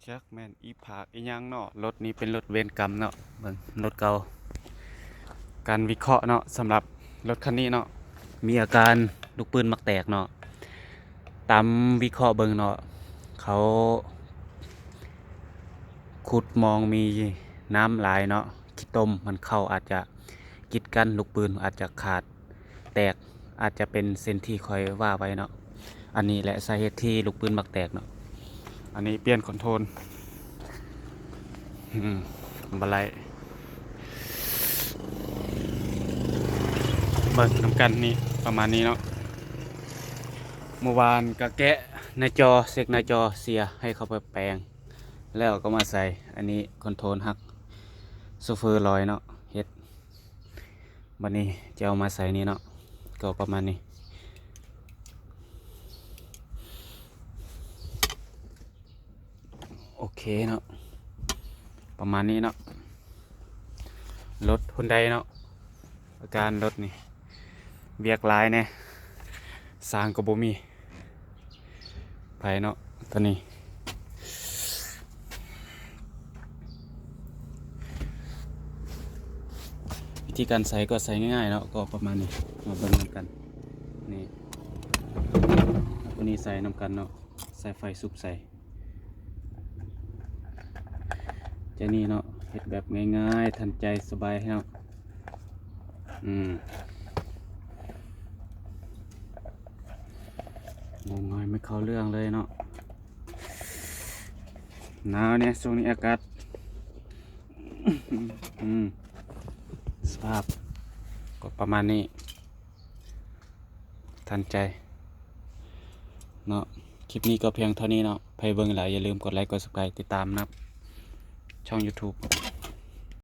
ຈັກແມ່ນອີພາກອີຫຍັງເນາະ. ລົດນີ້ເປັນລົດເວນກຳເນາະ. ເບິ່ງລົດເກົ່າ. ການວິເຄາະເນາະ ສຳລັບລົດຄັນນີ້ເນາະ ມີອາການລູກປືນໝາກແຕກເນາະ. ຕາມວິເຄາະເບິ່ງເນາະ ເຂົາຂຸດໝອງມີນ້ຳຫຼາຍເນາະ ຂີ້ຕົມມັນເຂົ້າອາດຈະກີດກັນ ລູກປືນອາດຈະຂາດ ແຕກ ອາດຈະເປັນເຊັ່ນທີ່ຂ້ອຍວ່າໄວ້ເນາະ. ອັນນີ້ແຫຼະສາເຫດທີ່ລູກປືນມັກແຕກເນາະ. ອັນນີ້ປ່ຽນຄອນໂທຣນ ອືມ ບໍ່ໄດ້ ເບິ່ງນຳກັນນີ້ ປະມານນີ້ເນາະ. ເມື່ອວານກະແກະໜ້າຈໍ ເຊັກໜ້າຈໍເສຍ ໃຫ້ເຂົາໄປແປງ ແລ້ວກໍມາໃສ່. ອັນນີ້ຄອນໂທຣນຫັກ ໂຊເຟີລອຍເນາະ ເຮັດ. ບັດນີ້ຈະເອົາມາໃສ່ນີ້ເນາະ ກໍປະມານນີ້. ໂອເຄເນາະ ປະມານນີ້ເນາະ. ລົດຮຸນໄດເນາະ ອາການລົດນີ້ ວຽກຫຼາຍແດ່ ຊ່າງກໍບໍ່ມີ. ໄປເນາະ ຕອນນີ້ ວິທີການໃສ່ກໍໃສ່ງ່າຍໆເນາະ ກໍປະມານນີ້. ມາເບິ່ງນຳກັນ ນີ້ ເອົາຕົວນີ້ໃສ່ນຳກັນເນາະ ສາຍໄຟສຸບໃສ່ ຈະນີ້ເນາະ ເຮັດແບບງ່າຍໆ ທັນໃຈ ສະບາຍເນາະ. ອືມ ງມງອຍ ໄມ່ເຂົ້າເລື່ອງເລີຍເນາະ. ໜາວແດ່ ຊ່ວງນີ້ອາກາດ ອືມ ສະພາບກໍປະມານນີ້ ທັນໃຈເນາະ. ຄລິບນີ້ກໍພຽງເທົ່ານີ້ເນາະ. ໃຜເບິ່ງແລ້ວຢ່າລືມກົດໄລ ກົດ Subscribe ຕິດຕາມນຳຊ່ອງ YouTube